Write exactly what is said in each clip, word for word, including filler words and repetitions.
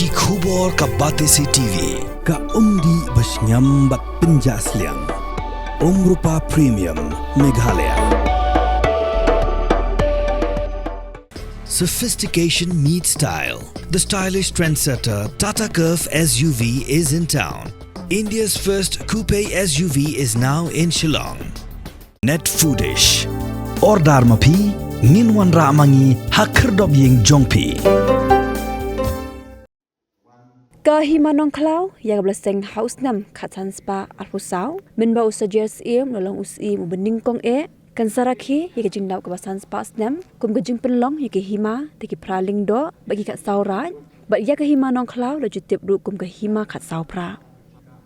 Ki khubor ka Batesi T V, ka umdih ba shngiam bad pynjah sliang. Umrupa Premium, Meghalaya. Sophistication meets style. The stylish trendsetter Tata Curvv S U V is in town. India's first coupe S U V is now in Shillong. Net Foodish. Order ma phi, ngin wanrah ma ngi ha khyrdop ïing jong phi. Ka Hima Nongkhlaw, ïa kaba la seng ha u snem khatsan spah arphew saw, mynba u Sajiar Syiem u la long u Syiem uba nyngkong eh, kan sa rakhe ïa ka jingdap kaba san spah snem kum ka jingpynlong ïa ka hima da ki phra lyngdoh bad ki khatsaw raid, bad ïa ka Hima Nongkhlaw la ju tip ruh kum ka Hima Khatsaw Phra.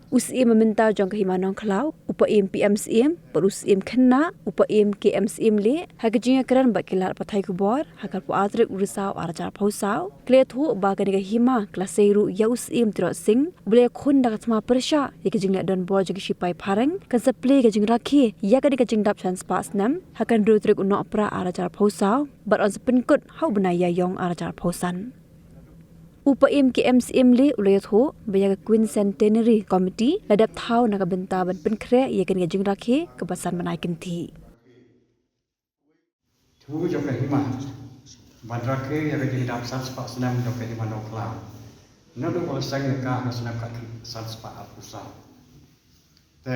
U Syiem ba mynta jong ka Hima Nongkhlaw, u Paiem P M Syiem, bad u Syiem khynnah, u Paiem K M Syiem leh, ha ka jingïakren bad ki lad pathai khubor ha ka arphew ar tarik u Risaw ar hajar arphew saw, ki la ïathuh ba kane ka hima ka la sei ruh ïa u Syiem Tirot Sing, uba la ïakhun da ka thma pyrshah ïa ka jingleh donbor jong ki shipai phareng, kan sa plie ka jingrakhe ïa kane ka jingdap san spah snem ha ka hynriew tarik u Nohprah ar hajar arphew saw, bad yn sa pynkut ha u bnai Ïaïong ar hajar arphew san. U Paiem K M Syiem leh u la ïathuh ba ïa ka Quincentenary Committee la dep thaw na ka bynta ban pynkhreh ïa kane ka jingrakhe kaba san bnai kynthih. Thu jong ka hima ban rakhe ïa ka jingdap san spah snem jong ka Hima Nongkhlaw. Naduh ba la seng ïa ka ha snem khatsan spah arphew saw. Te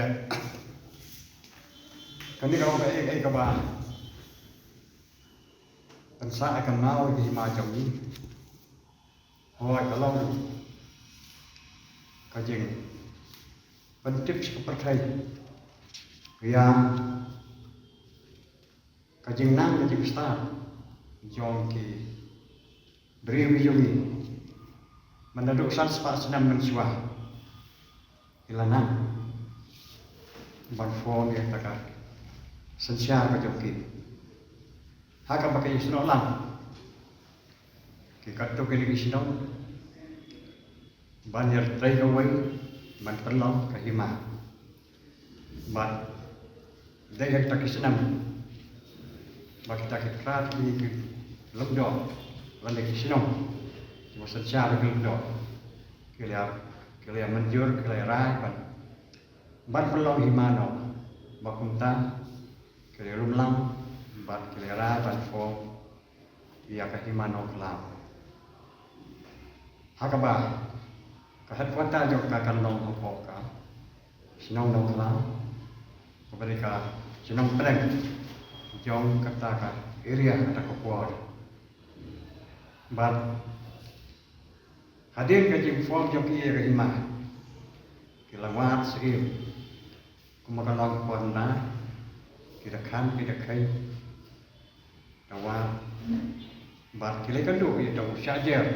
kane ka long kaei kaei kaba pynsah ïa ka naw ïa ka hima jong ngi. Hooid, ka long ka jingpyntip sha ka pyrthei ïa ka jingnang ka jingstad jong ki briew jong ngi. Mynta naduh san spah snem mynshuwa ki la nang ban form ïa kata ka synshar ka jong ki. Ha kaba ki ïasnoh lang, ki katto katne ki shnong ban ïatrei kawei ban pynlong ka hima. Bad dei ha kita ki snem ba kita ki phra tylli ki lyngdoh lane ki shnong kiba synshar ki lyngdoh ki la, ki la mynjur, ki la rai ban, ban pynlong hima noh. Bad kumta ki la lum lang bad ki la rai ban form ïa ka Hima Nongkhlaw. Ha kaba ka headquarter jong ka kan long hapoh ka shnong Nongkhlaw, kaba dei ka shnong pdeng jong kata ka area, kata ka ward. Bad hadien ka jingform jong ki ïa ka hima, ki la wad syiem, kumba ka long pynban, ki da khang, ki da kheiñ, da wad. Bad ki la ïakynduh ïa uta u Shah Jer,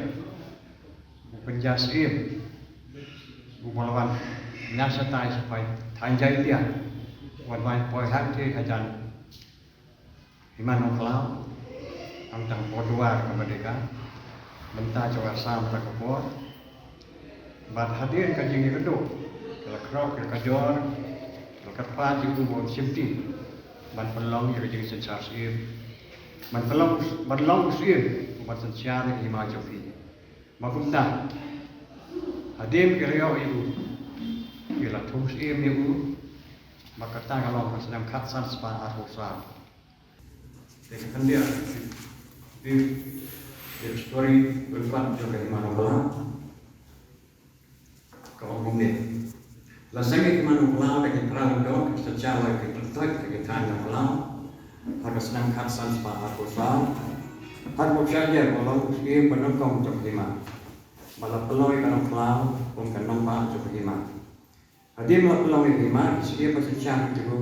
u pynïaid syiem, uba la wan na shatai shaphang thaiñ Jaintia, wan wan poi hangtei hajan Hima Nongkhlaw, hangta ha Bordwar kaba dei ka bynta jong ka Assam ha kata ka por. Bad hadien ka jingïakynduh, ki la khroh, ki la kajor, ki la kyrpad ïa u ba un shimti ban pynlong ïa ka jingsynshar syiem, ban pynlong, ban long u syiem uban synshar ïa ka hima jong ki. Bad kumta, hadien ki la ïoh ïa u, ki la thung syiem ïa u. Bad kata ka long ha snem khatsan spah arphew saw. Te ka khyndiat, te, te story bynta jong ka Hima Nongkhlaw ka ong kumne. La seng ïa ka Hima Nongkhlaw da ki phra lyngdoh, ki synshar ïa ki pynthut, ki thaiñ Nongkhlaw ha ka snem khatsan spah arphew saw. Ha kaba u Shah Jer u long u syiem ba nyngkong jong ka hima, ba la pynlong ïa ka Nongkhlaw kum ka nongbah jong ka hima. Hadien ba la pynlong ïa ka hima, ki syiem ba synshar ki jong u,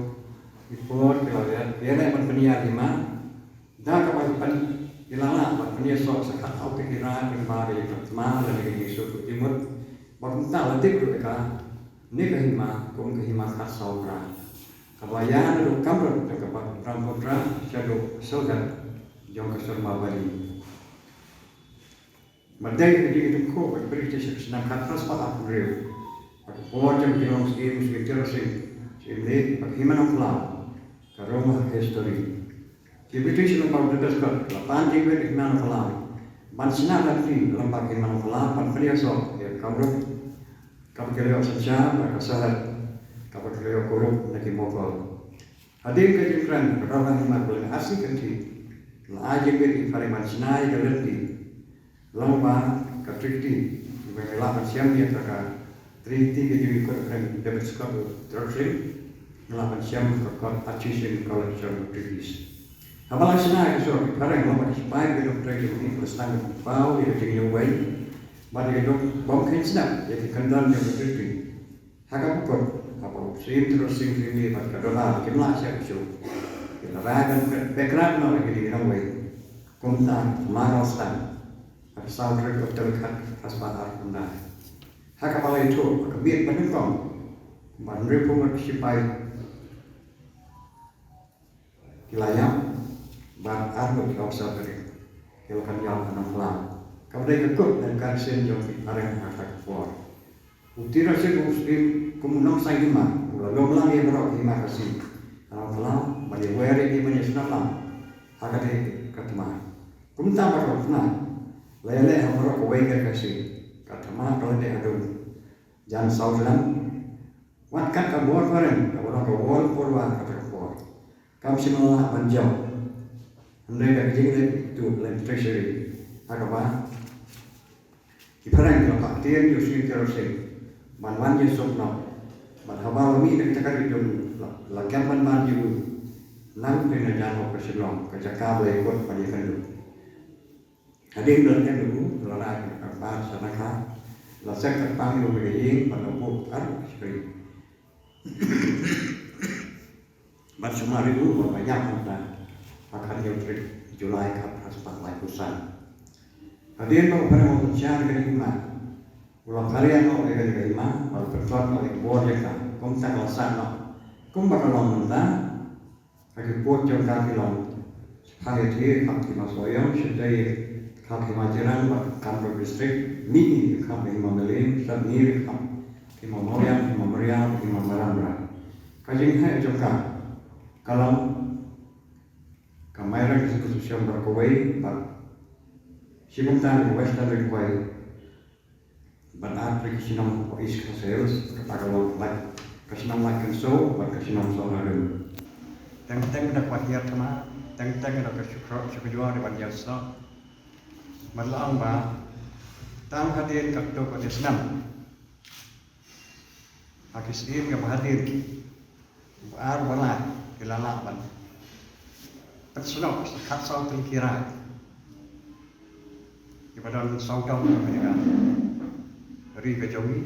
ki por ki la ïa, ïa leh ban pynïar hima, da kaba ki pyn, ki la lah ban pynïasoh sa khatsaw tylli ki raid, lyngba ka ïing thma lane ka jingsuk jingmut. Bad kumta la tip ruh ïa kane ka hima kum ka Hima Khatsaw Phra, kaba ïa naduh Kamrut jong ka Brahmaputra shaduh Sylhet jong ka Surma Valley. Bad dei ka jingïatyngkhuh bad British ha ka snem khatsan spah arphew hynriew, ha ka por jong u Nongsyiem, Syiem Tirot Sing, Syiem Leit, bad ka Hima Nongkhlaw ka rung ha ka history. Ki British lyngba u Dudley Scott ki la pan jingwit ïa ka Hima Nongkhlaw. Ban shna lynti lyngba ki hima Nongkhlaw ban pynïasoh ïa ka rukom kaba ki la ïoh synshar bad ka sahit kaba ki la ïoh kurup na ki mokol. Hadien ka jingkren ka Dorbar Hima Kuling Asi Kynthi la ai jingmut ïa ki phareng ban shna ïa ka lynti lyngba ka treaty, ba ngi lah ban shem ïa ka, ka treaty ka jong i Kot David Scott u Trok Sing, ngi lah ban shem ka Kot Hutchison Collection of Treaties. Haba la shna ïa ka surok ki phareng, la ba ki shipai ki dang trei jong ngi ki la sdang ban paw ïa ka jingïewei bad ïa ka jingbym kheiñ snap ïa ki kyndon jong ka treaty. Ha kaba kut, haba u Syiem Trok Sing Syiem bad ka Dorbar kim lah shem shuh, ki la rai ban phet beit noh ïa kine ki nongwei. Kumta ma ka la sdang ha ka saw tarik u Kynthei khatphra spah arphew khyndai, ha kaba la ïathuh ka miet ba nyngkong ba hynriewphew ngut ki shipai ki la ïap bad arngut ki officer cadet ki la pynïap ha Nongkhlaw. Kaba dei ka kut lane ka ksien jong ki phareng ha kata ka por. U Trok Sing u Syiem kum u nongsaiñ hima u la lum lang ïa baroh ki hima Khasi ha Nongkhlaw ban ïawer ïa ki ban ïasnoh lang ha kane ka thma. Kumta baroh thma la ïaleh ha baroh kawei ka Khasi. Ka thma ka la dei haduh jan saw snem. Wat kat ka bor phareng kaba long ka World Power kata ka por kam shym la lah ban jop. Hynrei da ka jingleh tuh lane treasury ha kaba ki phareng ki la pah ktien ïa u Syiem Trok Sing ban wan ïasuk noh. Bad haba la mih na ka jaka ri jong u la, la kem ban ban ïa u nangtei na jan hok ka Shillong, ka jaka ba la ïakut ban ïakynduh. Hadien ba la kem ïa u, la rai ka kyrpad sha Nongkhlaw, la set kyrpang ïa u ha ka ïing bad la buh arngut ki shakri ban sumar ïa u ba un ïap mynta ha ka khathynñiew tarik July khatphra spah laiphew san. Hadien ba u phareng u la synshar ïa kane ka hima, u la pharia noh ïa kane ka hima bad u la pyntlot noh ïa ka bor jaka. Kumta ka la sah noh kumba ka long mynta. Ha ki pud jong ka ki long Shanghaiti, khap ki hima Sohiong, Shanghaiti, khap ki hima Jirang bad Kamrup District, Mihngi, khap ki hima Mylliem, Sapngi, khap ki hima Mawriang, hima Myriaw, hima Maramra. Ka jingheh jong ka ka long ka Mairang Executive Session baroh kawei bad shi kumta ka Western Ri Khwai. Bad ar tylli ki shnong ha East Khasi Hills, kata ka long Lait, ka shnong Laitkynsoh bad ka shnong Sohra Rim. Teng teng da ka hiar thma, teng teng da ka shu khrok shu kjor ban ïasnoh. Bad la ong ba tang hadien katto katne snem, ha ki syiem kiba hadien, ba ar ba lai ki la lah ban pynsnoh sa khatsaw tylli ki rai kiba don sawdong ha ka jaka ri ka jong ngi.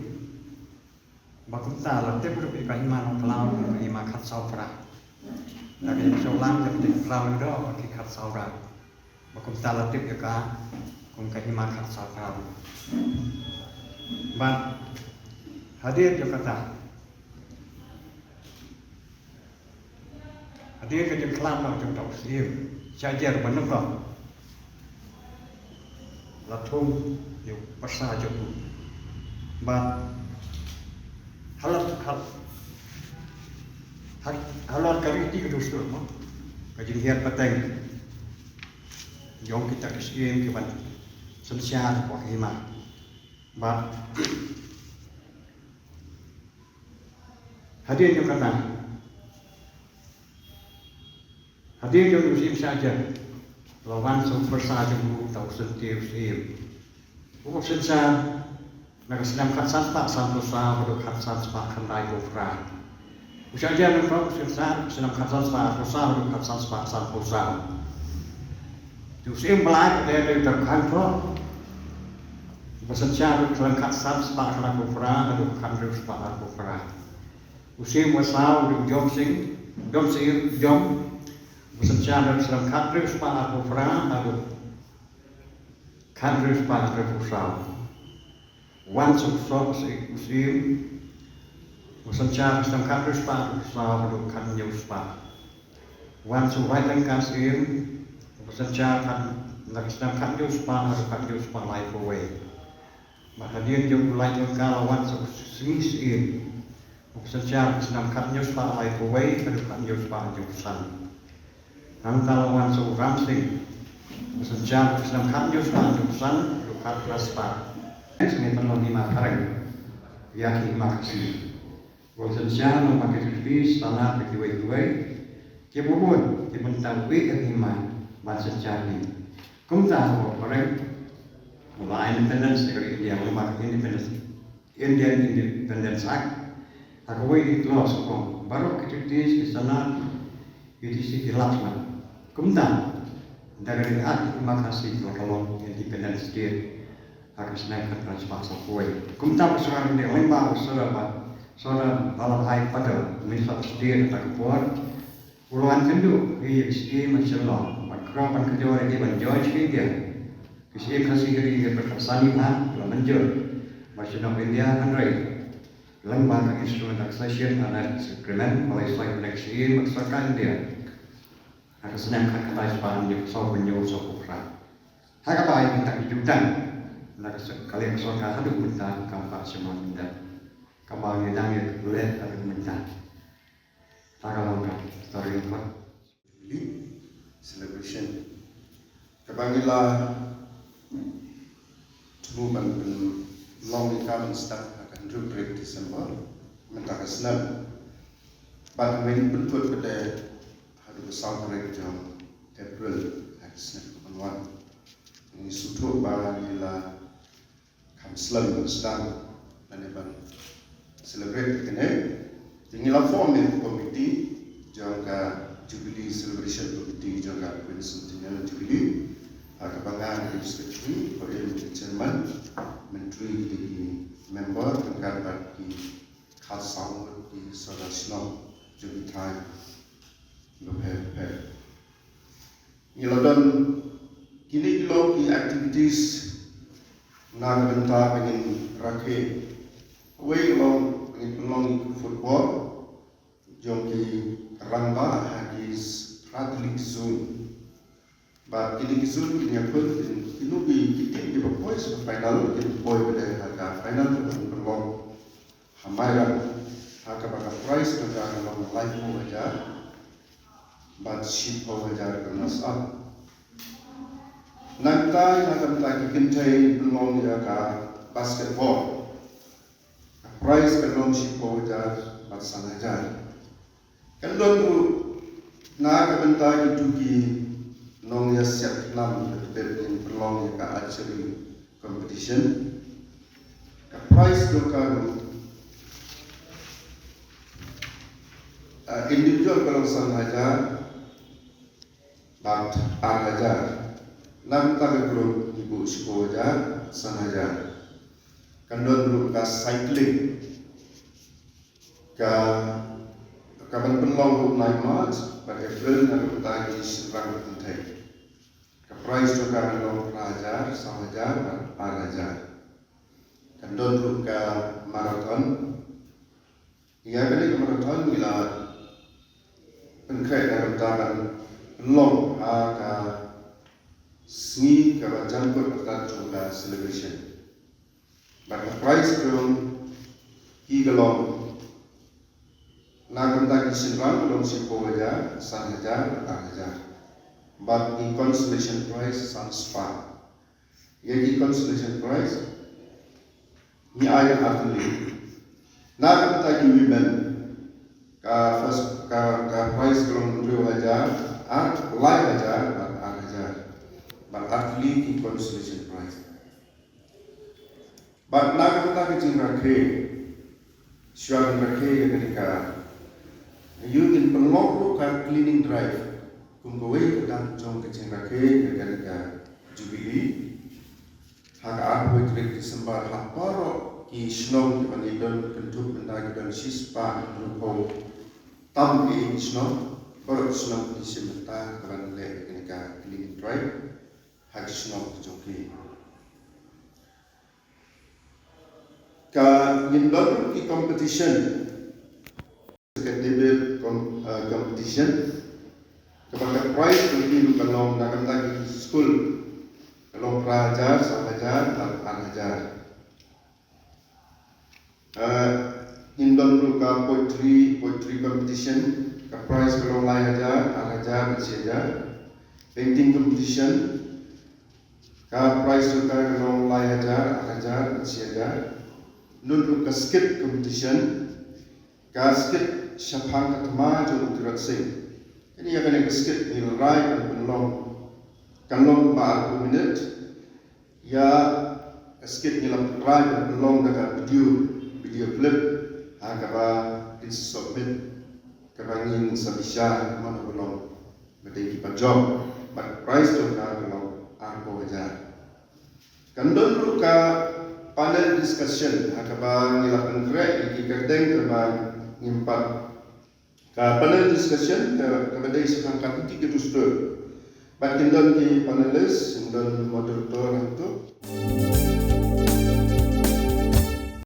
Ba kumta la tip ruh ïa ka hima Nongkhlaw kum ka hima khatsaw phra. Da ka jingsngewlang da ka jingphla lyngdoh ba ki khatsaw rai. Ba kumta la tip ïa ka kum ka hima khatsaw phra ruh. Bad hadien jong kata, hadien ka jingkhlad noh jong uta u syiem, sha jar ba nyngkong la thung ïa u pyrsa jong u. Bad halor, hal-, hal-, halor ka riti ka dustur mo, ka jinghiar pateng jong kita ki syiem kiban synshar hapoh ka hima. Bad hadien jong kata, hadien jong u syiem sha jar, la wan sa u pyrsa jong u, uta u syntiew syiem. U synshar na ka snem khatsan spah sanphew saw haduh khatsan spah khyndaiphew phra. U sha jar nyngkong u synshar snem khatsan spah arphew saw haduh khatsan spah sanphew saw. U syiem ba lai ka dei u Dkhar Thok, uba synshar na ka snem khatsan spah khyndaiphew phra haduh khathynriew spah arphew phra. U syiem ba saw u dei u Jom Sing, Jom Sing, Jom, uba synshar na ka snem khathynriew spah arphew phra haduh khathynriew spah hynriewphew saw. Wan sa u Soh Sy-, u Syiem, uba synshar na ka snem khathynriew spah hynriewphew saw haduh khathynñiew spah. Wan sa u Waitlyngka Syiem, uba synshar khat-, na ka snem khathynñiew spah haduh khathynñiew spah laiphew wei. Bad hadien jong u Waitlyngka la wan sa u Sngi Syiem, uba synshar na ka snem khathynñiew spah laiphew wei haduh khathynñiew spah hynñiewphew san. Nangta la wan sa u Ram Sing, Synshar ka snem khathynñiew spah hynñiewphew san, hynñiewphew khatphra spah. Ngi pynlong hima phareng ïa ki hima Khasi. Wat synshar na ma ki British, Tanat bad kiwei kiwei, ki bun ki bun tang ïa ka hima ban synshar hi. Kumta ha ka por phareng, ba independence ka ri India, ba ma ka independence, Indian Independence Act, ha kawei ka clause ka ong, baroh ki treaties, ki sanad, ki treaties ki lap smat. Kumta da ka ri Act ma Khasi ka la long independent state ha ka snem khathynriew spah saw kawei. Kumta ba Sorkar India lyngba u Sardar, Sardar Vallabhbhai Patel, Minister of State ha ka por, u la wan kynduh ïa ki scheme ha Shillong, bad kyrpad ban kynduh ïa ki ban join sha India. Ki scheme Khasi ka ri India bad ka sani ha la mynjur ba shnong India, hynrei lyngba ka Instrument Accession and Agreement, ba la soi bad ka scheme bad Sorkar India ha ka snem khatkhyndai spah hynñiewphew saw, hynñiew saw phew phra. Ha kaba ïa kita ki jutang na ka sor-, ka liang sorkar haduh mynta kam pat shem ïa kita. Kaba ngi dang ïa leh haduh mynta. Ta ka long ka story of what? Jubilee celebration. Kaba ngi la thmu ban pynlong ïa ka mynstep ha ka hynriew tarik December mynta ka snem. Bad ngin pynkut pat haduh ka saw tarik jong April ha ka snem kaban wan. Ngi sngewthuh ba ngi la kham slem ban sdang lane ban celebrate ïa kane. Te ngi la form ïa ka committee jong ka Jubilee Celebration Committee jong ka Quincentennial Jubilee. Ha kaba nga dei u secretary, u Em u dei u chairman, Myntri ki dei ki member, ryngkat bad ki khatsaw ngut ki sordar shnong jong ki thaiñ bapher bapher. Ngi la don kine ki long ki activities na ka bynta ba ngin rakhe. Kawei ka long ba ngin pynlong ïa ki football jong ki rangbah ha ki phra tylli ki zone. Bad kine ki zone kin ïakhun, kin, kino ki, ki team kiba poi sha final kin poi pat ha ka final kaba pynlong ha Mairang, ha kaba ka prize jong ka ka long laiphew hajar bad shiphew hajar ka runners up. Nangta ha ka bynta ki kynthei pynlong ïa ka basketball. Ka prize ka long shiphew hajar bad san hajar. Kan don ruh na ka bynta kito ki nongïasiat khnam, ka tbit, ngin pynlong ïa ka archery competition. Ka prize jong ka ruh, ah, individual ka long san hajar bad ar hajar. Na ka bynta ka group ngi buh shiphew hajar, san hajar. Kan don ruh ka cycling. Ka, kaban pynlong ruh nine March bad April na ka bynta ki shynrang kynthei. Ka prize jong ka kan long phra hajar, saw hajar bad ar hajar. Kan don ruh ka marathon. Ïa kane ka marathon ngi la pynkhreh na ka bynta ban pynlong ha ka sngi kaba jan kut artat jong ka celebration. Bad ka prize jong ki ka long na ka bynta ki shynrang ka long shiphew hajar, san hajar, ar hajar. Bad ki consolation prize san spah. Ïa ki consolation prize ngi ai artylli. Na ka bynta ki women ka first, ka, ka prize ka long hynriew hajar, ar, lai hajar bad ar hajar. Bad artylli ki consolation prize. Bad na ka bynta ka jingrakhe, shuwa ban rakhe ïa kane ka, ïa ngin pynlong ruh ka cleaning drive kum kawei ka dang jong ka jingrakhe ïa kane ka Jubilee. Ha ka arphew tarik December ha baroh ki shnong kiba ngi don kynthup mynta ki don shispah hynriewphew tam ki shnong, baroh ki shnong ki shim bynta kaban leh ïa kane ka cleaning drive ha ki shnong ki jong ki. Ka ngin don ruh ki competition, ka debate com-, uh, competition. Kaba ka prize ka ruh ka long na ka bynta ki skul ka long phra hajar, saw hajar bad ar hajar. Uh, ngin don ruh ka poetry, poetry competition, ka prize ka long lai hajar, ar hajar bad shi hajar. Painting competition, Ka prize jong ka ka long lai hajar, ar hajar, bad shi hajar. Don ruh ka skit competition, ka skit shaphang ka thma jong u Tirot Sing. Kane ïa kane ka skit ngi la rai ban pynlong, kan long ba arphew minit. Ïa ka skit ngi la rai ban pynlong da ka video, video clip, ha kaba kin sa submit, kaba ngin sa bishar mano ba long. Ba dei kiba jop, bad prize jong ka ka long arphew hajar. Kan don ruh ka panel discussion, ha kaba ngi la pynkhreh ïa ki kyrteng kaba ngim pat. Ka panel discussion ka, kaba dei shaphang ka Huti Ka Dustur. Bad kin don ki panelist, kin don moderator hangto.